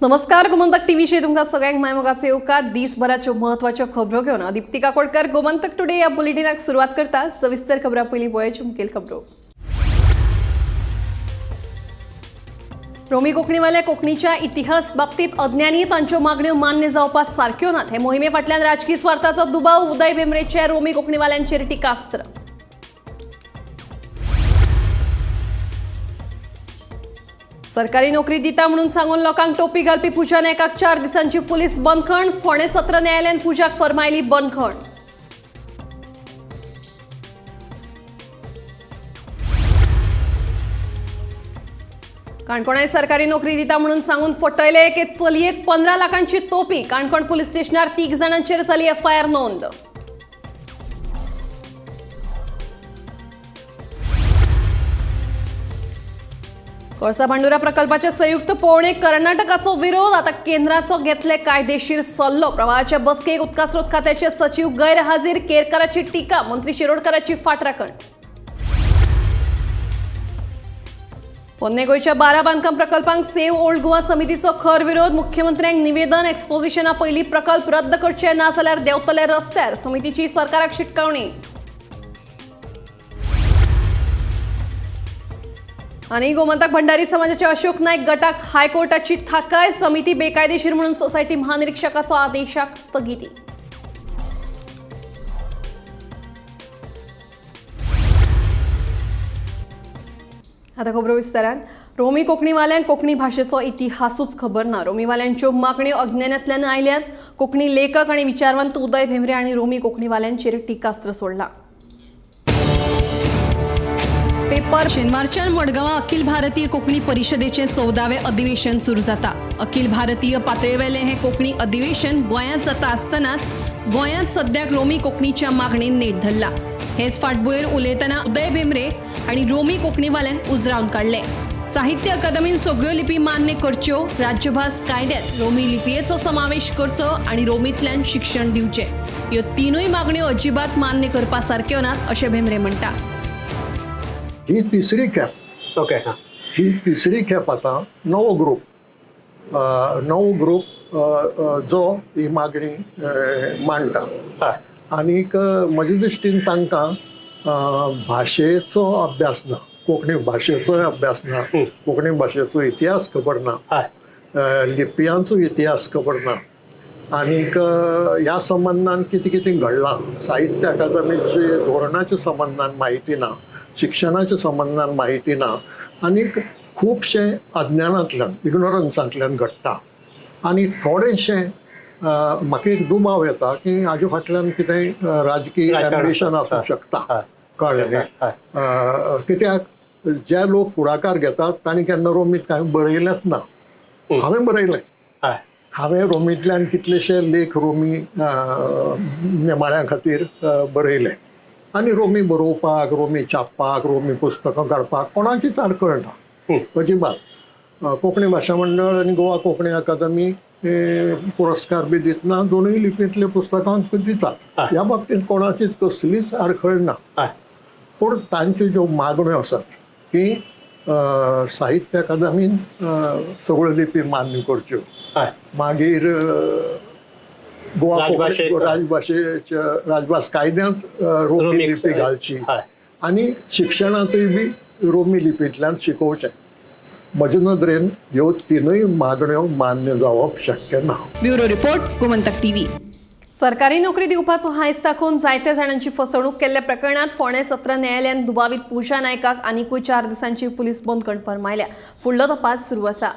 नमस्कार, गोमंतक टीव्हीचेर तुमकां सगळ्यांक मायमोगाचो येवकार. दीसभराच्यो म्हत्वाच्यो खबरो घेवन हांव दीप्ती काकोडकर गोमंतक टुडे ह्या बुलेटिनाक सुरवात करता. सविस्तर खबरां पयलीं पळोवयाच्यो मुखेल खबरो. रोमी कोंकणीवाले कोंकणीच्या इतिहास बाबतीत अज्ञानी, तांच्यो मागण्यो मान्य जावपा सारक्यो नात. हे मोहिमे फाटल्यान राजकी स्वार्थाचो दुबाव. उदय भेंब्रेचे रोमी कोंकणीवाल्यांचेर टिकास्त्र. सरकारी नोकरी दिता म्हणून सांगून लोकांक टोपी घालपी पुजा नायकाक 4 दिसांची पुलीस बंदखण. फोंडें सत्र न्यायालयान पुजाक फर्मायली बंदखण. काणकोणांत सरकारी नोकरी दिता म्हणून सांगून फटयले एके चलयेक 15 लाखांची तोपी. काणकोण पुलीस स्टेशनार 3 जाणांचेर जाली एफआयआर नोंद. कळसा भांडुरा प्रकल्पाचे संयुक्त पळोवणेक कर्नाटकाचो विरोध. आता केंद्राचो घेतले कायदेशीर सल्लो. प्रवाहाच्या बसकेक उदकास्रोत खात्याचे सचिव गैरहाजीर. केरकाराची टीका, मंत्री शिरोडकराची फाटराखण. पोन्ने गोंयच्या 12 बांदकाम प्रकल्पांक सेव्ह ओल्ड गोवा समितीचो खर विरोध. मुख्यमंत्र्यांक निवेदन. एक्सपोजिशना पयलीं प्रकल्प रद्द करचे, ना जाल्यार देंवतले रस्त्यार. समितीची सरकाराक शिटकावणी. आनी गोमंतक भंडारी समाजाच्या अशोक नायक गटाक हायकोर्टाची थाकाय. समिती बेकायदेशीर म्हणून सोसायटी महानिरीक्षकाचो आदेशाक स्थगिती. आता खबरो विस्तारान. रोमी कोंकणीवाल्यांक कोंकणी भाशेचो इतिहासूच खबर ना. रोमीवाल्यांच्यो मागण्यो अज्ञानांतल्यान आयल्यात. कोंकणी लेखक आनी विचारवंत उदय भेंब्रे आनी रोमी कोंकणीवाल्यांचेर टिकास्त्र सोडला. पेपर शेनवारच्यान मडगांवां अखिल भारतीय कोंकणी परिशदेचें 14वें अधिवेशन सुरू जाता. अखिल भारतीय पातळेवेलें हें कोंकणी अधिवेशन गोंयांत जाता आसतनाच गोंयांत सद्याक रोमी कोंकणीच्या मागणेन नेट धरला. हेच फाटभुंयेर उलयतना उदय भेंब्रे आनी रोमी कोंकणीवाल्यांक उजरावन काडले. साहित्य अकादमीन सगळ्यो लिपी मान्य करच्यो, राज्यभास कायद्यांत रोमी लिपयेचो समावेश करचो आनी रोमींतल्यान शिक्षण दिवचें, ह्यो तिनूय मागण्यो अजिबात मान्य करपा सारक्यो नात अशें भेंब्रे म्हणटा. ही तिसरी खेप. ओके, हां. ही तिसरी खेप. आतां नवो ग्रूप, नवो ग्रूप जो ही मागणी मांडटा. आनीक म्हजे दृश्टीन तांकां भाशेचो अभ्यास ना, कोंकणी भाशेचोय अभ्यास ना, कोंकणी भाशेचो इतिहास खबर ना, लिपयांचो इतिहास खबर ना. आनीक ह्या संबंदान कितें कितें घडलां, साहित्य अकादमीचे धोरणाच्या संबंदान म्हायती ना, शिक्षणाच्या संबंदान म्हायती ना. आनीक खुबशें अज्ञानांतल्यान, इग्नोरन्सांतल्यान घडटा. आनी थोडेशें म्हाका एक दुबाव येता की हाजे फाटल्यान कितेंय राजकीय राजकारण एम्बिशन आसूं शकता. कळ्ळें न्ही? कित्याक जे लोक फुडाकार घेतात तांणी केन्ना रोमीत कांय बरयलेंच ना. हांवें बरयलें. हांवें रोमींतल्यान कितलेशे लेख रोमी नेमाळ्यां खातीर बरयले. आनी रोमी बरोवपाक, रोमी छापपाक, रोमी पुस्तकां काडपाक कोणाचीच आडखळ ना अजिबात. कोंकणी भाशा मंडळ आनी गोवा कोंकणी अकादमी पुरस्कार बी दितना दोनूय लिपींतल्या पुस्तकांक दितात. ह्या बाबतींत कोणाचीच कसलीच आडखळ ना. पूण तांच्यो ज्यो मागण्यो आसात की साहित्य अकादमीन सगळ्यो लिपी मान्य करच्यो, मागीर गोवा राजभाशेच्या राजभास कायद्यांत रोमी लिपी घालची आनी शिक्षणांतूय बी रोमी लिपींतल्यान शिकोवचें. म्हजे नदरेन ह्यो तिनूय मागण्यो मान्य जावप शक्य ना. Bureau report, Gomantak TV. सरकारी नोकरी दिवपाचो हांयस दाखोवन जायत्या जाणांची फसवणूक केल्ल्या प्रकरणांत फोंडें सत्र न्यायालयान दुबावीत पुजा नायकाक आनिकूय 4 दिसांची पुलीस बंदखण फर्मायल्या. फुडलो तपास सुरू आसा.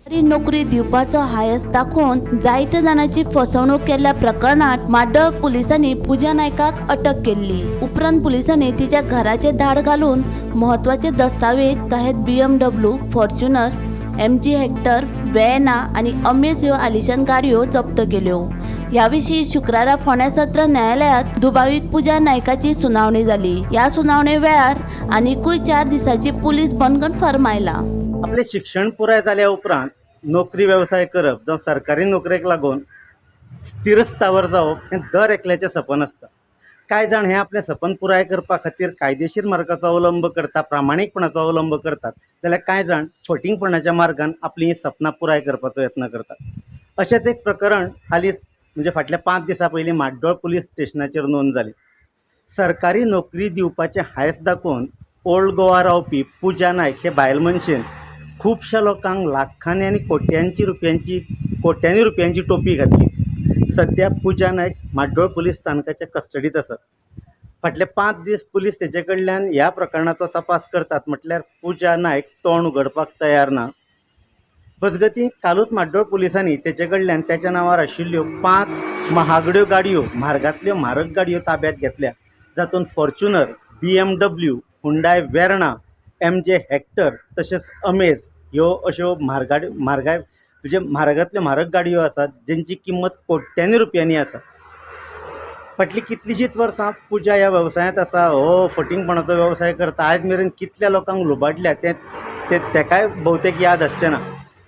सरकारी नोकरी दिवपाचो हायस दाखोवन जायत्या जाणांची फसवणूक केल्ल्या प्रकरणांत माड्डोळ पुलिसांनी पुजा नायकाक अटक केल्ली. उपरांत पुलिसांनी तिच्या घराचेर धाड घालून म्हत्वाचे दस्तावेज तशेंच BMW, Fortuner, MG Hector, Verna आनी अमेज ह्यो आलिशान गाडयो जप्त केल्यो. ह्या विशीं शुक्रारा फोंड्या सत्र न्यायालयांत दुबावीत पुजा नायकाची सुनावणी जाली. ह्या सुनावणे वेळार आनिकूय 4 दिसांची पुलीस बंदखण फर्मायला. आपलें शिक्षण पुराय जाल्या उपरांत नोकरी वेवसाय करप जावं सरकारी नोकरेक लागून स्थिरस्थावर जावप हें दर एकल्याचें सपन आसता. कांय जाण हें आपलें सपन पुराय करपा खातीर कायदेशीर मार्गाचो अवलंब करता, प्रामाणीकपणाचो अवलंब करतात, जाल्यार कांय जाण फटींगपणाच्या मार्गान आपलीं सपनां पुराय करपाचो यत्न करतात. अशेंच एक प्रकरण हालींच म्हणजे फाटल्या 5 दिसां पयलीं म्हाड्डोळ पुलीस स्टेशनाचेर नोंद जाली. सरकारी नोकरी दिवपाचें हांयस दाखोवन ओल्ड गोवा रावपी पुजा नायक हे बायल मनशेन खुबश्या लोकांक लाखांनी आनी कोट्यांनी रुपयांची टोपी घातली. सद्या पुजा नायक म्हाड्डोळ पुलीस स्थानकाच्या कस्टडींत आसा. फाटले 5 दीस पुलीस तेजे कडल्यान ह्या प्रकरणाचो तपास करतात म्हटल्यार पुजा नायक तोंड उगडपाक तयार ना. मजगतीं कालूच म्हाड्डोळ पुलिसांनी तेजे कडल्यान तेच्या नांवार आशिल्ल्यो 5 महागड्यो गाडयो, म्हारगांतल्यो म्हारग गाडयो ताब्यांत घेतल्या, जातूंत Fortuner, BMW, Hyundai Verna, MG Hector तशेंच अमेज ह्यो अश्यो म्हारगाय म्हणजे म्हारगांतल्यो म्हारग गाडयो आसात, जेंची किंमत कोट्यांनी रुपयांनी आसा. फाटलीं कितलींशींच वर्सां पुजा ह्या वेवसायांत आसा. हो फटींगपणाचो वेवसाय करता. आयज मेरेन कितल्या लोकांक लुबाडल्या तें तेकाय भोवतेक याद आसचें ना.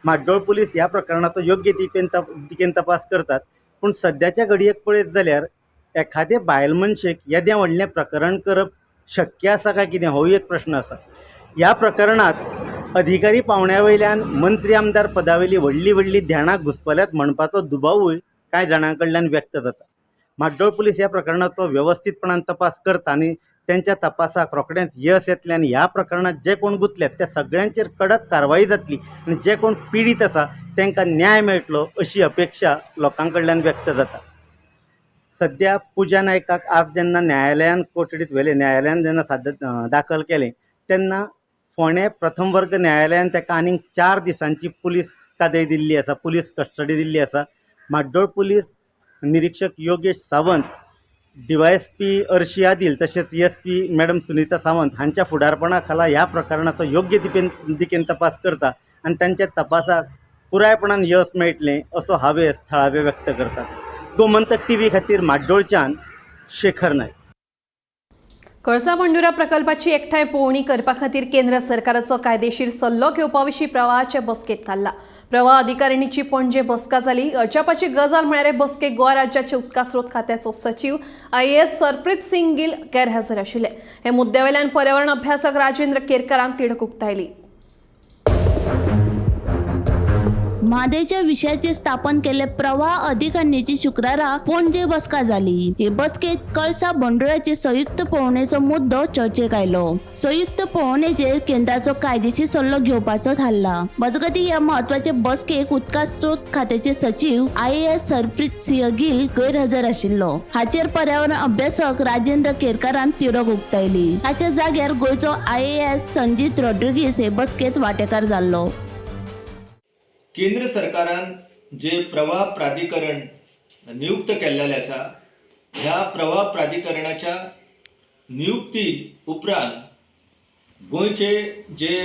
म्हाड्डोळ पुलीस ह्या प्रकरणाचो योग्य दिकेन तपास करतात, पूण सद्याच्या घडयेक पळयत जाल्यार एखादे बायल मनशेक येदें व्हडलें प्रकरण करप शक्य आसा काय कितें होय एक प्रश्न आसा. ह्या प्रकरणांत अधिकारी पावंड्या वयल्यान मंत्री आमदार पदावयली व्हडलीं व्हडलीं ध्यानां घुसपल्यात म्हणपाचो दुबावूय कांय जाणां कडल्यान व्यक्त जाता. म्हाड्डोळ पुलीस ह्या प्रकरणाचो वेवस्थीतपणान तपास करता आनी तेंच्या तपासाक रोखडेंच यश येतलें आनी ह्या प्रकरणांत जे कोण गुंतल्यात त्या सगळ्यांचेर कडक कारवाई जातली आनी जे कोण पिडीत आसा तांकां न्याय मेळटलो अशी अपेक्षा लोकां कडल्यान व्यक्त जाता. सद्या पुजा नायकाक आज जेन्ना न्यायालयान कोठडीत व्हेलें, न्यायालयान जेन्ना दाखल केलें तेन्ना फोंडें प्रथम वर्ग न्यायालयान ताका आनीक 4 दिसांची पुलीस कादय दिल्ली आसा, पुलीस कस्टडी दिल्ली आसा. म्हाड्डोळ पुलीस निरीक्षक Yogesh Sawant, DYSP Arshi Adil तशेंच SP madam Sunita Sawant हांच्या फुडारपणा खाला ह्या प्रकरणाचो योग्य दिकेन तपास करता आनी तांच्या तपासाक पुरायपणान यश मेळटलें असो हावेस थळावे व्यक्त करतात. गोमंतक टीव्ही खातीर म्हाड्डोळच्यान शेखर नायक. कळसा भांडुरा प्रकल्पाची एकठांय पळोवणी करपा खातीर केंद्र सरकाराचो कायदेशीर सल्लो घेवपा विशीं प्रवाहाचे बसकेंत थारला. प्रवाह अधिकारिणीची पणजे बसका जाली. अजापाची गजाल म्हळ्यार हे बसकेक गोवा राज्याचे उदका स्रोत खात्याचो सचीव IAS Sarpreet Singh Gill गैरहजर आशिल्ले. हे मुद्द्यावेल्यान पर्यावरण अभ्यासक राजेंद्र केरकरांक तिडक उक्तायली. म्हादयच्या विशयाचेर स्थापन केल्ले प्रवाह अधिकारिणीची शुक्रारा पणजे बसका जाली. हे बसकेत कळसा भांडुराचे संयुक्त पळोवणेचो मुद्दो चर्चेक आयलो. संयुक्त पळोवणेचेर केंद्राचो कायदेशीर सल्लो घेवपाचो थारला. मजगतीं ह्या म्हत्वाचे बसकेक उदका स्रोत खात्याचे सचीव IAS Sarpreet Singh Gill गैरहजर आशिल्लो. हाचेर पर्यावरण अभ्यासक राजेंद्र केरकारान तिडक उक्तायली. ताच्या जाग्यार गोंयचो IAS Sanjeet Rodrigues हे बसकेत वांटेकार जाल्लो. केंद्र सरकारान जे प्रवाह प्राधिकरण नियुक्त केल्लेलें आसा, ह्या प्रवाह प्राधिकरणाच्या नियुक्ती उपरांत गोंयचे जे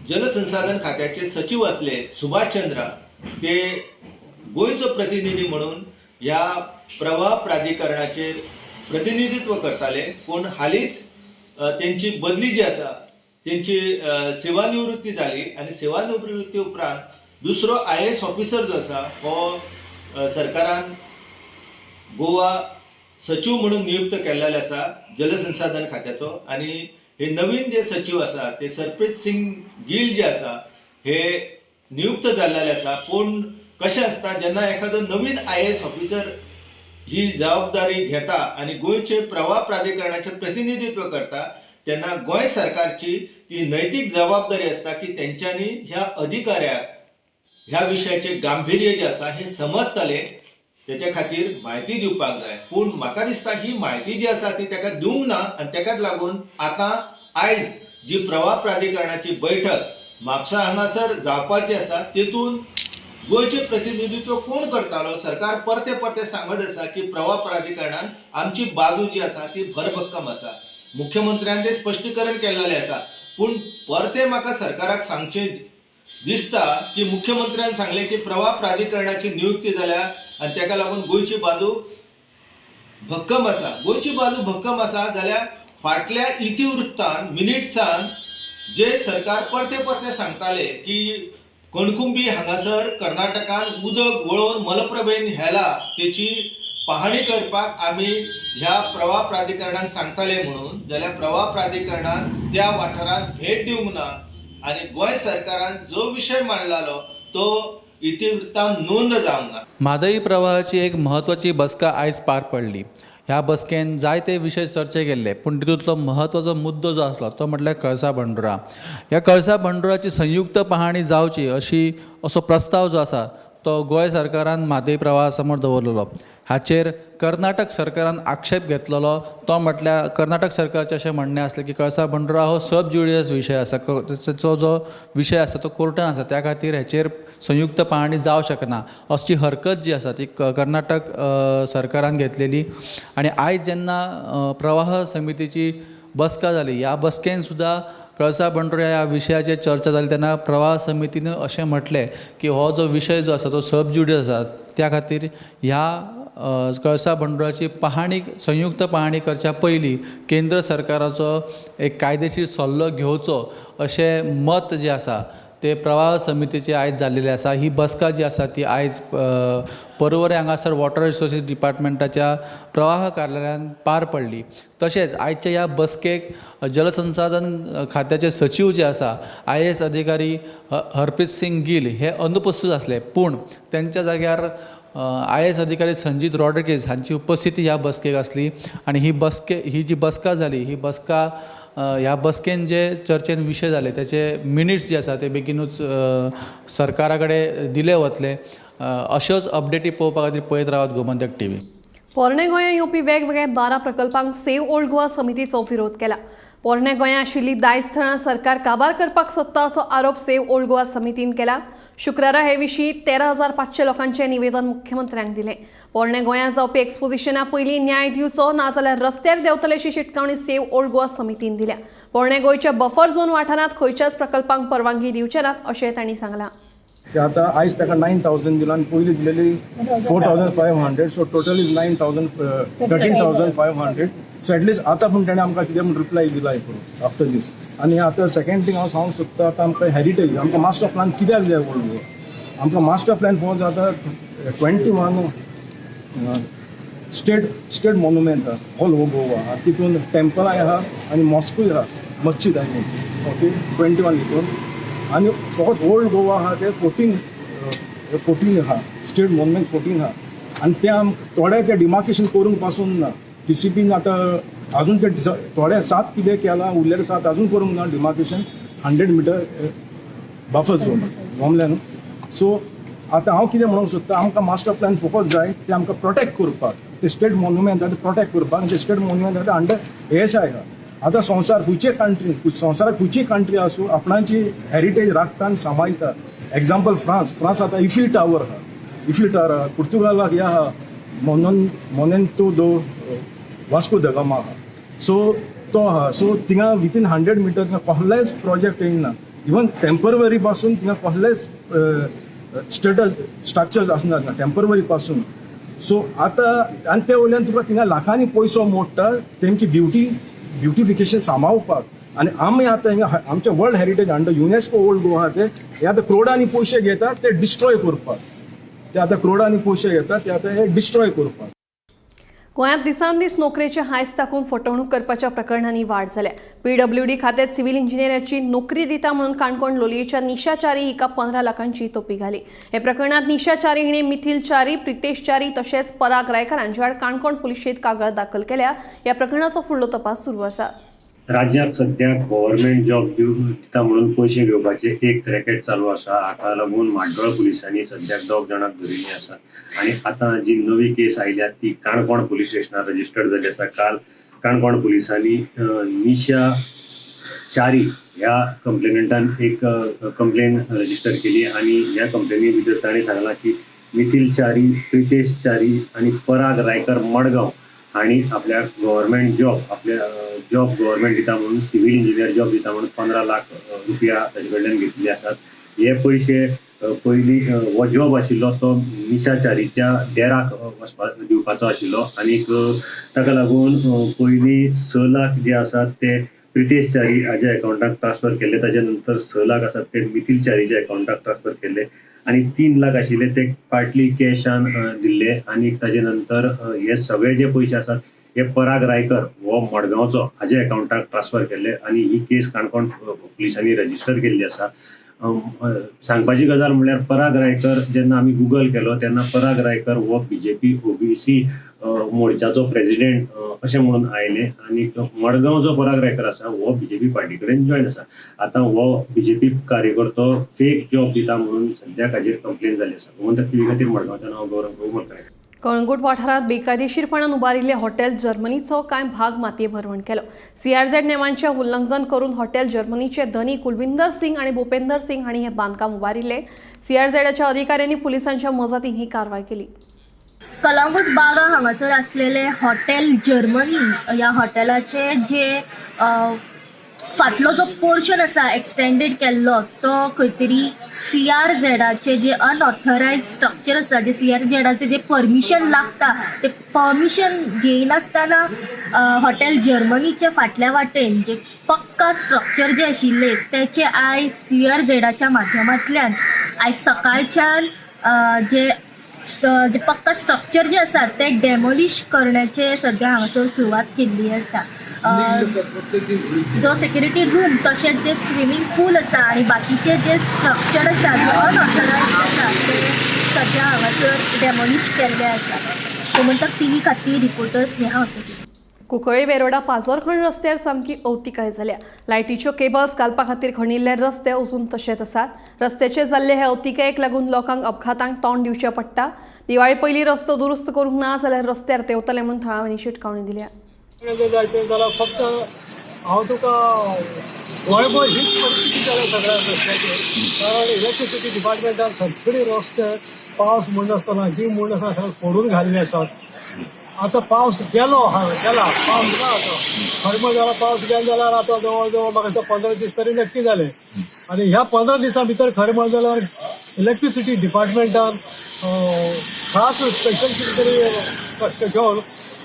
जलसंसाधन खात्याचे सचीव आसले सुभाष चंद्रा, ते गोंयचो प्रतिनिधी म्हणून ह्या प्रवाह प्राधिकरणाचेर प्रतिनिधित्व करताले. पूण हालींच तेंची बदली जी आसा, तेंची सेवानिवृत्ती जाली आनी सेवानिवृत्ती उपरांत दुसरो IAS officer जो आसा हो सरकारान गोवा सचीव म्हणून नियुक्त केल्लेलो आसा जलसंसाधन खात्याचो. आनी हे नवीन जे सचीव आसा ते सरप्रीत सिंग गिल जे आसा हे नियुक्त जाल्लेले आसा. पूण कशें आसता, जेन्ना एखादो नवीन IAS officer ही जबाबदारी घेता आनी गोंयचे प्रवाह प्राधिकरणाचें प्रतिनिधित्व करता तेन्ना गोंय सरकारची ती नैतीक जबाबदारी आसता की तेंच्यांनी ह्या अधिकाऱ्याक ह्या विशयाचें गांभीर्य जें आसा हें समजतलें, तेच्या खातीर म्हायती दिवपाक जाय. पूण म्हाका दिसता ही म्हायती जी आसा ती ताका दिवंक ना आनी तेकाच लागून आतां आयज जी प्रवाह प्राधिकरणाची बैठक म्हापसा हांगासर जावपाची आसा तेतून गोंयचें प्रतिनिधित्व कोण करतालो, सरकार परते परते सांगत आसा की प्रवाह प्राधिकरणान आमची बाजू जी आसा ती भरभक्कम आसा, मुख्यमंत्र्यान तें स्पश्टीकरण केल्लेलें आसा. पूण परते म्हाका सरकाराक सांगचें दिसता की मुख्यमंत्र्यान सांगलें की प्रवाह प्राधिकरणाची नियुक्ती जाल्या आनी तेका लागून गोंयची बाजू भक्कम आसा. गोंयची बाजू भक्कम आसा जाल्यार फाटल्या इतिवृत्तान मिनिट्सान जे सरकार परते परते सांगताले की कणकुंबी हांगासर कर्नाटकान उदक वळोवन मलप्रभेन हेला, तेची पाहणी करपाक आमी ह्या प्रवाह प्राधिकरणाक सांगताले म्हणून, जाल्यार प्रवाह प्राधिकरणान त्या वाठारांत भेट दिवंक ना आनी गोंय सरकारान जो विशय मांडलालो तो इतिवृत्तान नोंद जावंक ना. म्हादई प्रवाहाची एक म्हत्वाची बसका आयज पार पडली. ह्या बसकेन जायते विशय चर्चे केल्ले, पूण तितूंतलो म्हत्वाचो मुद्दो जो आसलो तो म्हटल्यार कळसा भंडुरा. ह्या कळसा भंडुराची संयुक्त पाहणी जावची अशी असो प्रस्ताव जो आसा तो गोंय सरकारान म्हादय प्रवाहा समोर दवरलेलो. हाचेर कर्नाटक सरकारान आक्षेप घेतलेलो तो म्हटल्यार कर्नाटक सरकारचें अशें म्हणणें आसलें की कळसा भंडुरा हो सब ज्युडियस विशय आसा, ताचो जो विशय आसा तो कोर्टान आसा, त्या खातीर हेचेर संयुक्त पाहणी जावं शकना अशी हरकत जी आसा ती कर्नाटक सरकारान घेतलेली. आनी आयज जेन्ना प्रवाह समितीची बसका जाली, ह्या बसकेन सुद्दां कळसा भंडुरा ह्या विशयाचेर चर्चा जाली तेन्ना प्रवाह समितीन अशें म्हटलें की हो जो विशय जो आसा तो सब ज्युडियस आसा, त्या खातीर ह्या कळसा भंडुराची पाहणी संयुक्त पाहणी करच्या पयलीं केंद्र सरकाराचो एक कायदेशीर सल्लो घेवचो अशें मत जें आसा ते प्रवाह समितीचे आयज जाल्लेले आसा. ही बसका जी आसा ती आयज पर्वरे हांगासर वॉटर रिसोर्सीस डिपार्टमेंटाच्या प्रवाह कार्यालयान पार पडली. तशेंच आयच्या ह्या बसकेक जलसंसाधन खात्याचे सचीव जे आसा IAS अधिकारी हरप्रीत सिंग गिल हे अनुपस्थित आसले, पूण तेंच्या जाग्यार IAS अधिकारी संजीत रॉड्रिगीज हांची उपस्थिती ह्या बसकेक आसली. आनी ही जी बसका जाली ही बसका ह्या बसकेन जे चर्चेन विशय जाले त्याचे मिनिट्स जे आसा ते बेगीनूच सरकारा कडेन दिले वतले. अश्योच अपडेटी पळोवपा खातीर पळयत रावात गोमंतक टीव्ही. पोरणे गोंया येवपी वेगवेगळ्या 12 प्रकल्पांक सेव्ह ओल्ड गोवा समितीचो विरोध केला. पोरणे गोंया आशिल्ली 10 थळां सरकार काबार करपाक सोदता असो आरोप सेव्ह ओल्ड गोवा समितीन केला. शुक्रारा हे विशीं 13,500 लोकांचें निवेदन मुख्यमंत्र्यांक दिलें. पोरणे गोंया जावपी एक्सपोजिशना पयलीं न्याय दिवचो, नाजाल्यार रस्त्यार देंवतले अशी शिटकावणी सेव्ह ओल्ड गोवा समितीन दिल्या. पोरणे गोंयच्या बफर झोन वाठारांत खंयच्याच प्रकल्पांक परवानगी दिवचे नात अशें तांणी सांगलां. आतां आयज ताका 9,000 दिला आनी पयलीं दिलेली 4,500, so total is 9,000 13,500. So at least आतां पूण तेणें आमकां कितें म्हूण रिप्लाय दिला हें करून आफ्टर दीस. आनी आतां सेकेंड थींग हांव सांगूंक सोदता, आतां आमकां हेरिटेज, आमकां मास्टर प्लान कित्याक जाय ओल्ड गोवा? आमकां मास्टर प्लान पळोवंक जाय आतां 21 स्टेट मोनुमेंट आहा ऑल ओवर गोवा, तितून टेम्पलांय आहा आनी मॉस्कूय आहा, मस्जिद I mean okay 21 हितून. आनी फकत ओल्ड गोवा आहा ते 14 आहा, स्टेट मोनुमेंट 14 आहा. आनी ते आम थोडे ते डिमार्केशन करूंक पासून ना, टीसीपीन आतां अजून ते थोडे 7 कितें केलां, उरलेले 7 अजून करूंक ना डिमार्केशन 100 मिटर बफर झोन जमलें न्हू. सो आतां हांव कितें म्हणूंक सोदता, आमकां मास्टर प्लॅन फकत जाय ते आमकां प्रोटेक्ट करपाक, ते स्टेट मोन्युमेंट आहा ते प्रोटेक्ट करपाक, आनी ते स्टेट मोन्युमेंट आहा ते अंडर एएसआय आहा. आतां संवसार खंयचे कंट्री, संवसाराक खंयची कंट्री आसूं आपणाची हेरिटेज राखता आनी सांबाळटा. एग्जाम्पल फ्रांस, फ्रांस आतां इफिल टावर आहा, इफिल टावर आहा. पुर्तुगालाक ह्या आहा मोनेंतो दो वास्को the Gama आहा, सो तो आहा. सो थिंगा विथीन 100 मिटर थिंगा कसलेच प्रोजेक्ट येयना, इवन टेम्पररी पासून थिंगा कसलेच स्टेटस स्ट्रक्चर्स आसना थिंगा टेम्पररी पासून. सो आतां आनी ते वयल्यान तुका थिंगा लाखांनी पयसो मोडटा तेमची ब्युटिफिकेशन सांबाळपाक. आनी आमी आतां हिंगा आमचे world heritage under UNESCO old Goa आहा ते हे आतां क्रोडांनी पयशे घेतात ते डिस्ट्रॉय करपाक, ते आतां क्रोडांनी पयशे घेतात ते आतां हे डिस्ट्रॉय करपाक. गोंयांत दिसान दीस नोकरेचे हांयस दाखोवन फटवणूक करपाच्या प्रकरणांनी वाड जाल्या. पीडब्ल्यूडी खात्यात सिव्हिल इंजिनियराची नोकरी दिता म्हणून काणकोण लोलयेच्या निशा च्यारी हिका 15 लाखांची तोपी घाली. हे प्रकरणात निशा च्यारी हिणे मिथिल च्यारी, प्रितेश च्यारी तशेंच पराग रायकर हांचे आड काणकोण पुलिशेंत कागाळ दाखल केल्या. ह्या प्रकरणाचो फुडलो तपास सुरू आसा. राज्यात सद्याक गव्हर्मेंट जॉब दिता म्हणून पयशे घेवपाचे एक रॅकेट चालू आसा. हाका लागून म्हाड्डोळ पुलिसांनी सद्याक 2 जाणांक धरिल्ली आसा आनी आतां जी नवी केस आयल्या ती काणकोण पुलीस स्टेशनार रजिस्टर्ड जाल्ली आसा. काल काणकोण पुलिसांनी निशा च्यारी ह्या कंप्लेनंटान एक कंप्लेन रजिस्टर केली आनी ह्या कंप्लेनी भितर ताणें सांगलां की मिथिल च्यारी, प्रितेश च्यारी आनी पराग रायकर मडगांव हांणी आपल्या गव्हर्मेंट जॉब, आपल्या जॉब गव्हर्मेंट दिता म्हणून सिव्हिल इंजिनियर जॉब दिता म्हणून 15 लाख रुपया ताजे कडल्यान घेतिल्ले आसात. हे पयशे पयलीं हो जॉब आशिल्लो तो निशा च्यारीच्या देराक वचपाक दिवपाचो आशिल्लो आनीक ताका लागून पयलीं 6 लाख जे आसात ते प्रितेश च्यारी हाज्या अकावंटाक ट्रान्सफर केल्ले, ताज्या नंतर 6 लाख आसात ते मिथिल च्यारीच्या अकावंटाक ट्रान्सफर केल्ले आनी 3 लाख आशिल्ले ते पार्टली कॅशान दिल्ले आनी ताजे नंतर हे सगळे जे पयशे आसात हे पराग रायकर हो मडगांवचो हाजे अकाउंटाक ट्रान्सफर केल्ले आनी ही केस काणकोण पुलिसांनी रजिस्टर केल्ली आसा. सांगपाची गजाल म्हणल्यार पराग रायकर जेन्ना आमी गुगल केलो तेन्ना पराग रायकर हो बीजेपी ओबीसी मोर्चाचो प्रेसिडेंट अशें म्हणून आयले आनी मडगांव जो पराग रायकर आसा हो बीजेपी पार्टी कडेन जॉयन आसा. आतां हो बीजेपी कार्यकर्तो फेक जॉब दिता म्हणून सद्याक हाजेर कंप्लेन जाली आसा. गोमंतक टीव्ही खातीर मडगांवच्यान हांव गौरव प्रभु. कळंगूट वाठारांत बेकायदेशीरपणान उबारिल्ले हॉटेल जर्मनीचो कांय भाग मातये भरवण केलो. सीआरझेड नेमांचें उल्लंघन करून हॉटेल जर्मनीचे धनी कुलविंदर सिंग आनी भूपेंदर सिंग हांणी हें बांदकाम उबारिल्लें. सीआरझेडाच्या अधिकाऱ्यांनी पुलिसांच्या मजतीन ही कारवाय केली. कळंगूट बागा हांगासर आसलेले हॉटेल जर्मनी ह्या हॉटेलाचे जे फाटलो जो पोर्शन आसा एक्सटेंडेड केल्लो तो खंय तरी सी आर झेडाचे जे अनऑथरायज स्ट्रक्चर आसा, जे सी आर झेडाचे जे परमिशन लागता ते परमिशन घेयनासतना हॉटेल जर्मनीच्या फाटल्या वाटेन जे पक्का स्ट्रक्चर जे आशिल्ले तेचे आयज सी आर झेडाच्या माध्यमांतल्यान आयज सकाळच्यान जे जे पक्का स्ट्रक्चर जे आसा ते डेमोलिश करण्याचे सद्या हांगासर सुरवात केल्ली आसा. जो सेक्युरिटी रूम तशेंच जे स्विमींग पूल आसा आनी बाकीचे जे स्ट्रक्चर आसा जे अनऑथरायज आसा ते सद्या हांगासर डेमोलिश केल्ले आसा. गोमंतक टीव्ही खातीर रिपोर्टर स्नेहा असोटी. कुंकळ्ळी वेरोडा पाजरखण रस्त्यार सामकी अवतिकाय जाल्या. लायटीच्यो केबल्स घालपा खातीर खणिल्ले रस्ते अजून तशेच आसात. रस्त्याचे जाल्ले हे अवतिकायेक लागून लोकांक अपघातांक तोंड दिवचें पडटा. दिवाळी पयलीं रस्तो दुरुस्त करूंक ना जाल्यार रस्त्यार देंवतले म्हूण थळाव्यांनी शिटकावणी दिल्या. जाल्यार फक्त हांव तुका गोंयभर हीच परिस्थिती जाल्या सगळ्या रस्त्याचेर, कारण इलेक्ट्रिसिटी डिपार्टमेंटान सगळे रस्ते पावस म्हण आसतना गीम म्हण आसतना सगळे फोडून घाल्ले आसात. आतां पावस गेलो गेला पावस ना आतां खरें म्हण जाल्यार पावस गेलो जाल्यार आतां जवळ जवळ म्हाका दिसता 15 दीस तरी नक्की जाले आनी ह्या 15 दिसां भितर खरें म्हण जाल्यार इलेक्ट्रिसिटी डिपार्टमेंटान खास स्पेशल कितें तरी कश्ट घेवन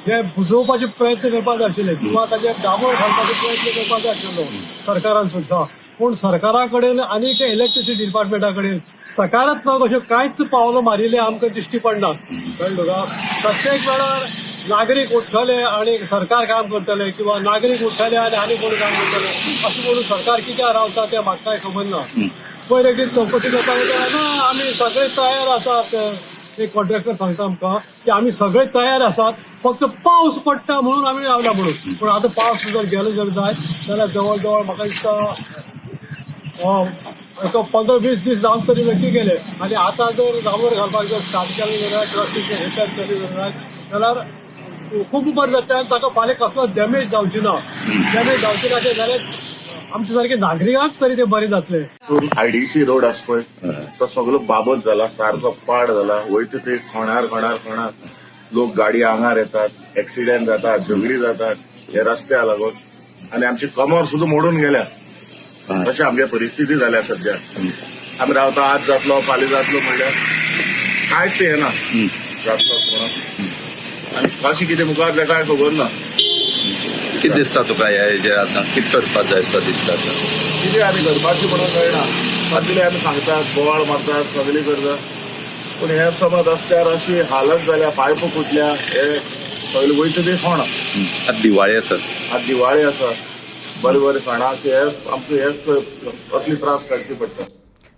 हे बुजोवपाचे प्रयत्न करपाक जाय आशिल्ले किंवा ताजेर दाबो घालपाचो प्रयत्न करपाक जाय आशिल्लो सरकारान सुद्दां. पूण सरकारा कडेन आनी इलेक्ट्रिसिटी डिपार्टमेंटा कडेन सकारात्मक अश्यो कांयच पावलां मारिल्ली आमकां दिश्टी पडना. कळ्ळें तुका? प्रत्येक वेळार नागरीक उठ्ठले आनी सरकार काम करतले किंवा नागरीक उठ्ठले आनी आनी कोण काम करतले अशें म्हणून सरकार कित्याक रावता तें म्हाका कांय खबर ना. पयर एक दीस चवकशी करपाक ना आमी सगळे तयार आसात, एक कॉन्ट्रॅक्टर सांगता आमकां की आमी सगळे तयार आसात, फक्त पावस पडटा म्हणून आमी रावला म्हणून. पूण आतां पावस जर गेलो जर जायत जाल्यार जवळ जवळ म्हाका दिसता 15-20 दीस जावन तरी नक्की गेले आनी आतां जर डांबर घालपाक जर स्टार्ट केलें जाल्यार ट्रस्टीचे हेच्यात तरी जाल्यार खूब बरें जाता आनी ताका फाल्यां कसलो डॅमेज जावची ना. डॅमेज जावची ना तें जाल्यार आमचे सारके नागरिकांक तरी ते बरें जातलें. आयडीसी रोड आसा पळय तो सगळो बाबत जाला, सारको पाड जाला. वयता ते खणार खणार खणार लोक गाडी आंगार येतात, एक्सिडेंट जातात, झगडी जातात हे रस्त्या लागून आनी आमची कमर सुद्दां मोडून गेल्या. अशें आमगे परिस्थिती जाल्या सद्या. आमी रावता आज जातलो फाल्यां जातलो म्हणल्यार कांयच येना जातलो म्हणून आनी कशें कितें मुखार तें कांय खबर ना. कितें दिसता तुका ह्या हेजेर आतां कितें करपाक जाय असो दिसता? कितें आमी करपाचें म्हणून कळना. सगळे आमी सांगतात, बोवाळ मारतात, सगळी करतात, पूण हे समज रस्त्यार अशी हालत जाल्या, पायप फुटल्या, हे सगळे वयता ते कोण. आतां दिवाळी आसा, आतां दिवाळी आसा, बरें बरें सणाक हे आमकां हे असली त्रास काडची पडटा.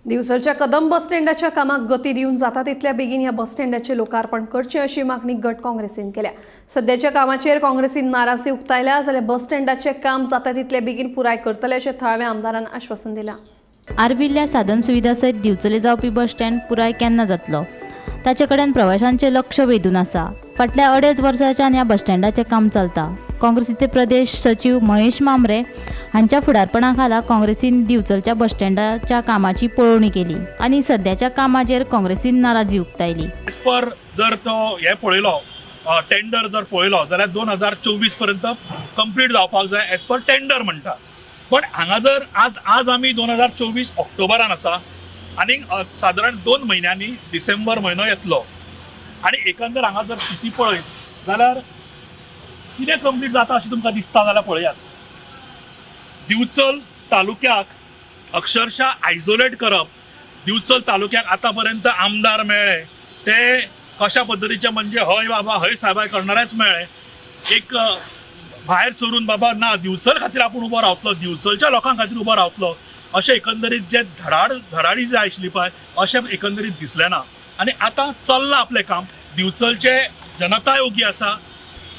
दिवचलच्या कदम बस स्टँडाच्या कामाक गती दिवन जाता तितल्या बेगीन ह्या बस स्टँडाचें लोकार्पण करचें अशी मागणी गट काँग्रेसीन केल्या. सद्याच्या कामाचेर काँग्रेसीन नाराजी उक्तायल्या जाल्यार बस स्टँडाचें काम जाता तितले बेगीन पुराय करतले अशें थळाव्या आमदारान आश्वासन दिलां. आर्विल्ल्या साधन सुविधा सयत दिवचले जावपी बस स्टँड पुराय केन्ना जातलो ताचे कडेन प्रवाशांचें लक्ष वेधून आसा. फाटल्या 2.5 वर्सांच्यान ह्या बस स्टँडाचें काम चलता. काँग्रेसीचे प्रदेश सचीव महेश मामरे हांच्या फुडारपणा खाला काँग्रेसीन दिवचलच्या बस स्टँडाच्या कामाची पळोवणी केली आनी सद्याच्या कामाचेर काँग्रेसीन नाराजी उक्तायली. पर जर तो हे पळयलो टेंडर जर पळयलो जाल्यार 2024 पर्यंत कंप्लीट जावपाक जाय एज पर टेंडर म्हणटा. पण हांगा जर आज आमी 2024 ऑक्टोबरान आसा आनी सादारण 2 म्हयन्यांनी डिसेंबर म्हयनो येतलो आनी एकंदर हांगा जर स्थिती पळयत जाल्यार कितें कंप्लीट जाता अशें तुमकां दिसता जाल्यार पळयात. दिवचल तालुक्याक अक्षरशः आयसोलेट करप, दिवचल तालुक्याक आतापर्यंत आमदार मेळ्ळे ते कशा पद्दतीचे, म्हणजे हय बाबा हय साहेबाय करणारेच मेळ्ळे. एक भायर सरून बाबा ना दिवचल खातीर आपूण उबो रावतलो, दिवचलच्या लोकां खातीर उबो रावतलो अशें एकंदरीत जे धडाडी जे आशिल्ली पळय अशें एकंदरीत दिसलें ना. आनी आतां चल्लां आपलें काम. दिवचलचे जनताय ओगी आसा,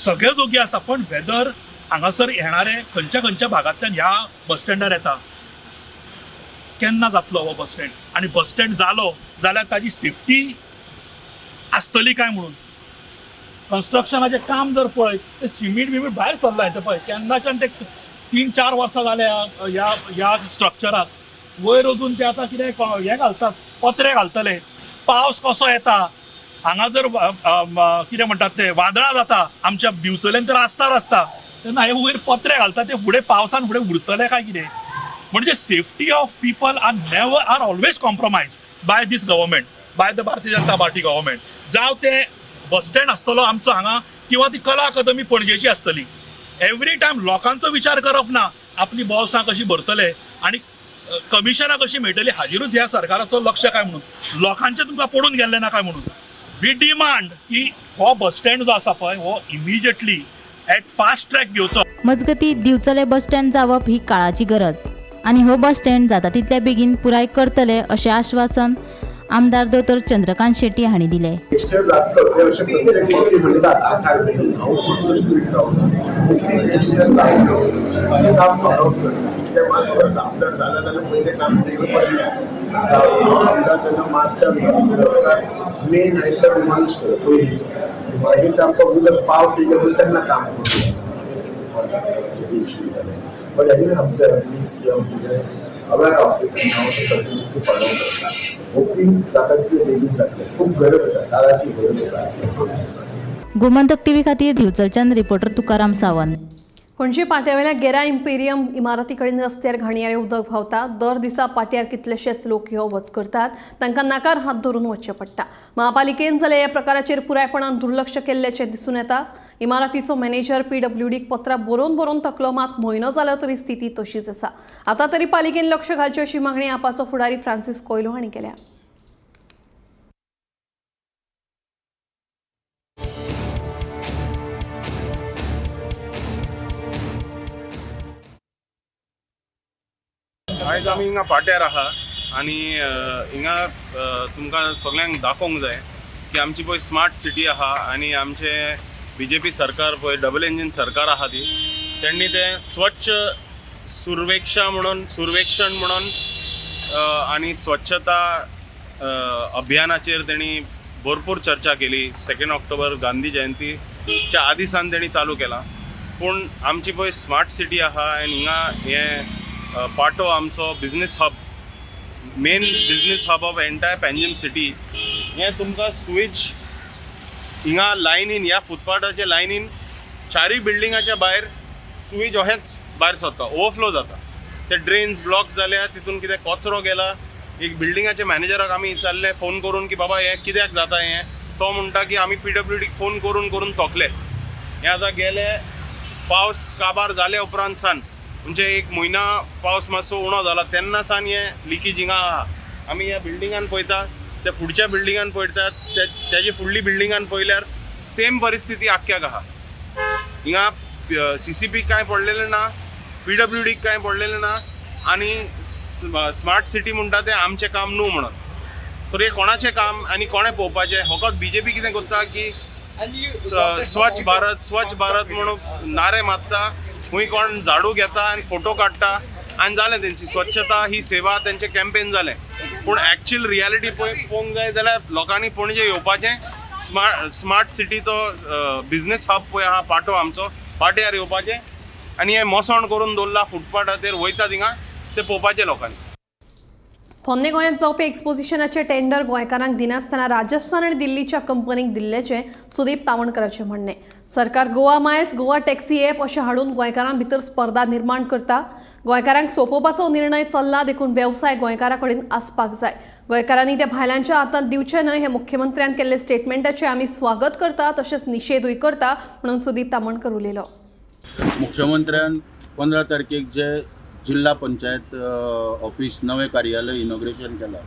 सगळेच ओगी आसा, पण वेदर हांगासर येणारे खंयच्या खंयच्या भागांतल्यान ह्या बस स्टँडार येता, केन्ना जातलो हो बस स्टँड आनी बस स्टँड जालो जाल्यार ताजी सेफ्टी आसतली काय म्हणून. कन्स्ट्रक्शनाचें काम जर पळयत ते सिमीट बिमीट भायर सरलां तें पळय केन्नाच्यान ते 3-4 वर्सां जाल्या ह्या ह्या स्ट्रक्चराक वयर वचून ते आतां कितें हें घालतात, पत्रे घालतले. पावस कसो येता हांगा जर कितें म्हणटात ते वादळां जाता आमच्या दिवचल्यान तर आसता आसता तेन्ना हे वयर पत्रे घालतात ते फुडें पावसान फुडें उरतले काय कितें. म्हणजे safety of people are never are always compromise by this government, by the Bharatiya Janata Party government. जावं ते बस स्टँड आसतलो आमचो हांगा किंवा ती कला अकादमी पणजेची आसतली, एवरी टायम लोकांचो विचार करप ना, आपली बोल्सां कशी भरतले आनी कमिशनां कशी मेळटली हाजेरूच ह्या सरकाराचो लक्ष काय म्हणून, लोकांचें तुमकां पडून गेल्लें ना काय म्हणून. We demand की हो बस स्टँड जो आसा पळय हो इमिजिएटली एट फास्ट ट्रॅक घेवचो. मजगती दिवचले बस स्टँड जावप ही काळाची गरज आनी हो बस स्टँड जाता तितल्या बेगीन पुराय करतले अशें आश्वासन आमदार दोतोर चंद्रकांत शेट्टी हांणी दिले. बट एनीवे आमचे means aware of it आनी हांव तें कंटिन्युअसली फॉलो करता. होपींग जाता तितले बेगीन जातलें. खूब गरज आसा, काळाची गरज आसा, गरज आसा. गोमंतक टीव्ही खातीर दिवचलच्यान रिपोर्टर तुकाराम सावंत. पणजे पाट्यावेल्या गेरा इम्पेरियम इमारती कडेन रस्त्यार घाणयारें उदक व्हांवता. दर दिसा पाट्यार कितलेशेच लोक यो वच करतात, तांकां नाकार हात धरून वचचें पडटा. महापालिकेन जाल्यार ह्या प्रकाराचेर पुरायपणान दुर्लक्ष केल्ल्याचें दिसून येता. इमारतीचो मॅनेजर पीडब्ल्यूडीक पत्रां बरोवन बरोवन थकलो, मात म्हयनो जालो तरी स्थिती तशीच आसा. आतां तरी पालिकेन लक्ष घालचें अशी मागणी आपाचो फुडारी फ्रांसीस कोयलो हांणी केल्या. आयज आमी हिंगा पाट्यार आहा आनी हिंगा तुमकां सगळ्यांक दाखोवंक जाय की आमची पळय स्मार्ट सिटी आहा आनी आमचे बीजेपी सरकार पळय डबल इंजीन सरकार आहा ती तेंणी तें स्वच्छ सुर्वेक्षा म्हणून सुर्वेक्षण म्हणून आनी स्वच्छता अभियानाचेर तेणी भरपूर चर्चा केली. 2 ऑक्टोबर गांधी जयंतीच्या आदी सान तेणी चालू केला. पूण आमची पळय स्मार्ट सिटी आहा आनी हिंगा हें पाटो आमचो business hub, main business hub of entire Panjim city. हें तुमकां स्विच हिंगा लायनीन ह्या फुटपाथाच्या लायनीन चारूय बिल्डिंगाच्या भायर स्विच अहेंच भायर सरता, ओवरफ्लो जाता. ते ड्रेन्स ब्लॉक जाल्या, तितून कितें कचरो गेला. एक बिल्डिंगाच्या मॅनेजराक आमी विचारलें फोन करून की बाबा हें कित्याक जाता हें, तो म्हणटा की आमी पीडब्ल्यूडीक फोन करून करून थकले. हें आतां गेले पावस काबार जाल्या उपरांत सान म्हणजे एक म्हयना पावस मातसो उणो जाला तेन्ना सान हें लिकेज हिंगा आहा. आमी ह्या बिल्डिंगान पळयता, त्या फुडच्या बिल्डिंगान पळयतात, तेजे फुडली बिल्डिंगान पळयल्यार सेम परिस्थिती आख्ख्याक आहा. हिंगा सीसीपी कांय पडलेलें ना, पीडब्ल्यूडीक कांय पडलेलें ना आनी स्मार्ट सिटी म्हणटा तें आमचें काम न्हू म्हणून. तर हें कोणाचें काम आनी कोणें पळोवपाचें? फकत बीजेपी कितें करता की स्वच्छ भारत स्वच्छ भारत म्हणून नारे मारता, खूंय कोण झाडू घेता आनी फोटो काडटा आनी जालें तेंची स्वच्छता ही सेवा तेंचें कॅम्पेन जालें. पूण एक्चुअल रियलिटी पळोवंक जाय जाल्यार लोकांनी पणजे येवपाचें, स्मार्ट सिटीचो बिजनेस हब पळय आहा पाटो आमचो, पाट्यार येवपाचें आनी हें मोसण करून दवरलां फुटपाथाचेर वयता थिंगा तें पळोवपाचें लोकांनी. पोन्ने गोंयांत जावपी एक्सपोजिशनाचे टेंडर गोंयकारांक दिनासतना राजस्थान आनी दिल्लीच्या कंपनीक दिल्ल्याचें सुदीप तावणकराचें म्हणणें. सरकार Goa miles, Goa taxi app अशें हाडून गोंयकारां भितर स्पर्धा निर्माण करता. गोंयकारांक सोंपोवपाचो निर्णय चल्ला, देखून वेवसाय गोंयकारां कडेन आसपाक जाय. गोंयकारांनी ते भायल्यांच्या हातांत दिवचे न्हय हें मुख्यमंत्र्यान केल्ले स्टेटमेंटाचें आमी स्वागत करता, तशेंच निशेधूय करता म्हणून सुदीप तामणकर उलयलो. मुख्यमंत्र्यान 15 तारखेक जे जिल्हा पंचायत ऑफिस नवें कार्यालय इनॉग्रेशन केलां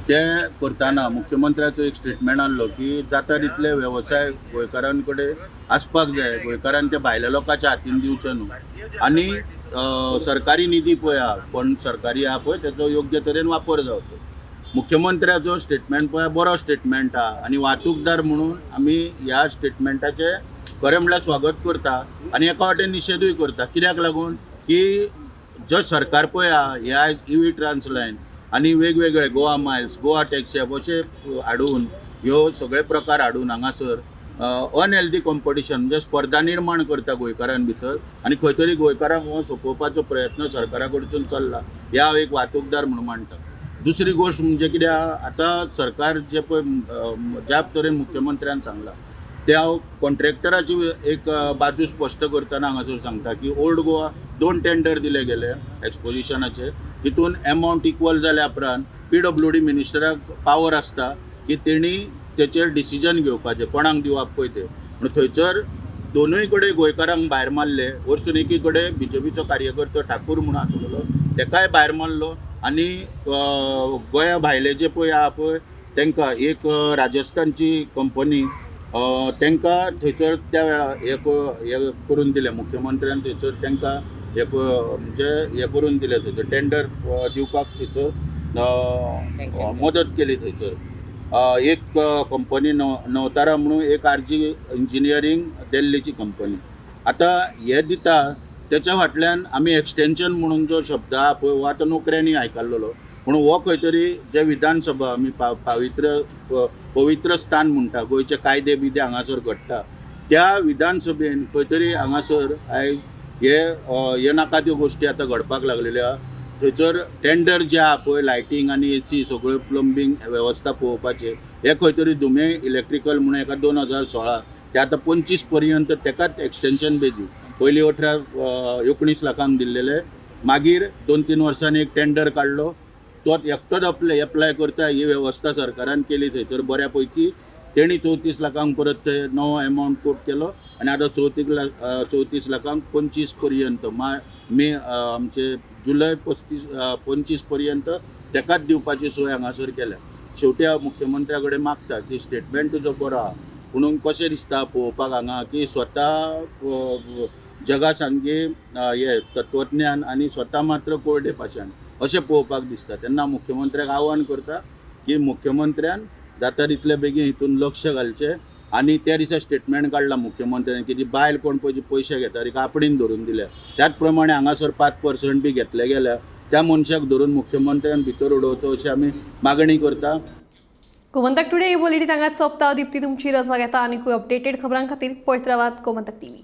ते करतना मुख्यमंत्र्याचो एक स्टेटमेंट आहलो की जाता तितले वेवसाय गोंयकारां कडेन आसपाक जाय, गोंयकारान ते भायल्या लोकांच्या हातीन दिवचे न्हू. आनी सरकारी निधी पळय आहा, फंड सरकारी आहा पळय, तेचो योग्य तरेन वापर जावचो. मुख्यमंत्र्याचो स्टेटमेंट पळय बरो स्टेटमेंट आहा आनी वाहतूकदार म्हणून आमी ह्या स्टेटमेंटाचें खरें म्हणल्यार स्वागत करता आनी एका वाटेन निशेधूय करता. कित्याक लागून की जो सरकार पळय आहा हे आयज इवी ट्रान्स लायन आनी वेगवेगळे Goa Miles, Goa taxi app अशे हाडून ह्यो सगळे प्रकार हाडून हांगासर अनहेल्दी कॉम्पिटिशन म्हणजे स्पर्धा निर्माण करता गोंयकारां भितर आनी खंय तरी गोंयकारांक हो सोंपोवपाचो प्रयत्न सरकारा कडसून चल्ला ह्या हांव एक वाहतूकदार म्हणून मानता. दुसरी गोश्ट म्हणजे कितें, आतां सरकार जे पळय ज्या तरेन मुख्यमंत्र्यान सांगलां ते हांव कॉन्ट्रॅक्टराची एक बाजू स्पश्ट करतना हांगासर सांगता की ओल्ड गोवा 2 टेंडर दिले गेले एक्सपोजिशनाचे, तितून एमावंट इक्वल जाल्या उपरांत PWD मिनिस्टराक पावर आसता की तेणी तेचेर डिसिजन घेवपाचें कोणाक दिवप पळय तें. म्हणून थंयसर दोनूय कडेन गोंयकारांक भायर मारले. वरसून एकी कडेन BJPचो कार्यकर्तो ठाकूर म्हणून आसलेलो तेकाय भायर मारलो आनी गोंया भायले जे पळय आहा पळय तांकां एक राजस्थानची कंपनी तांकां थंयसर त्या वेळार हे करून दिलें मुख्यमंत्र्यान, थंयसर तांकां हे म्हणजे हे करून दिलें, थंयसर टेंडर दिवपाक थंयसर मदत केली. थंयसर एक कंपनी नवतारा म्हणून एक RG engineering दिल्लीची कंपनी. आतां हे दिता तेच्या फाटल्यान आमी एक्सटेंशन म्हणून जो शब्द आहा पळय हो आतां नोकऱ्यांनी आयकल्लो, पूण हो खंय तरी जे विधानसभा आमी पवित्र स्थान म्हणटा, गोंयचे कायदे बिदे हांगासर घडटा, त्या विधानसभेन खंय तरी हांगासर आयज हे नाका त्यो गोश्टी आतां घडपाक लागलेल्यो आहा. थंयसर टेंडर जे आहा पळय लायटींग आनी AC सगळ्यो प्लंबींग वेवस्था पळोवपाचें हे खंय तरी धुमे इलेक्ट्रिकल म्हणून एका 2016 ते आतां 25 पर्यंत तेकाच एक्सटेंशन बेजी पयलीं 18-19 लाखांक दिल्लेले, मागीर 2-3 वर्सांनी एक टेंडर काडलो, तो एकटोच एप्लाय करता ही वेवस्था सरकारान केली. थंयसर बऱ्या पैकी तेणी 34 लाखांक परत थंय नवो एमावंट कोट केलो आनी आतां 34 लाखांक 25 पर्यंत मे आमचे जुलय 25 पर्यंत तेकाच दिवपाची सोय हांगासर केल्या. शेवटी हांव मुख्यमंत्र्या कडेन मागता की स्टेटमेंट तुजो बरो आहा, पुणून कशें दिसता पळोवपाक हांगा की स्वता जगा सामकी हे तत्वज्ञान आनी स्वता मात्र कोरडे पाशाण अशें पळोवपाक दिसता. तेन्ना मुख्यमंत्र्याक आव्हान करता की मुख्यमंत्र्यान जाता तितले बेगीन हितून लक्ष घालचें. आनी त्या दिसा स्टेटमेंट काडला मुख्यमंत्र्यान की ती बायल कोण पळय पयशे घेता तिका आपणेन धरून दिल्या, त्याच प्रमाणे हांगासर 5% बी घेतले गेल्या त्या मनशाक धरून मुख्यमंत्र्यान भितर उडोवचो अशी आमी मागणी करता. गोमंतक टुडे ही बुलेटीन हांगाच सोंपता. दीप्ती तुमची रजा घेता आनी अपडेटेड खबरां खातीर पळयत रावात गोमंतक टीव्ही.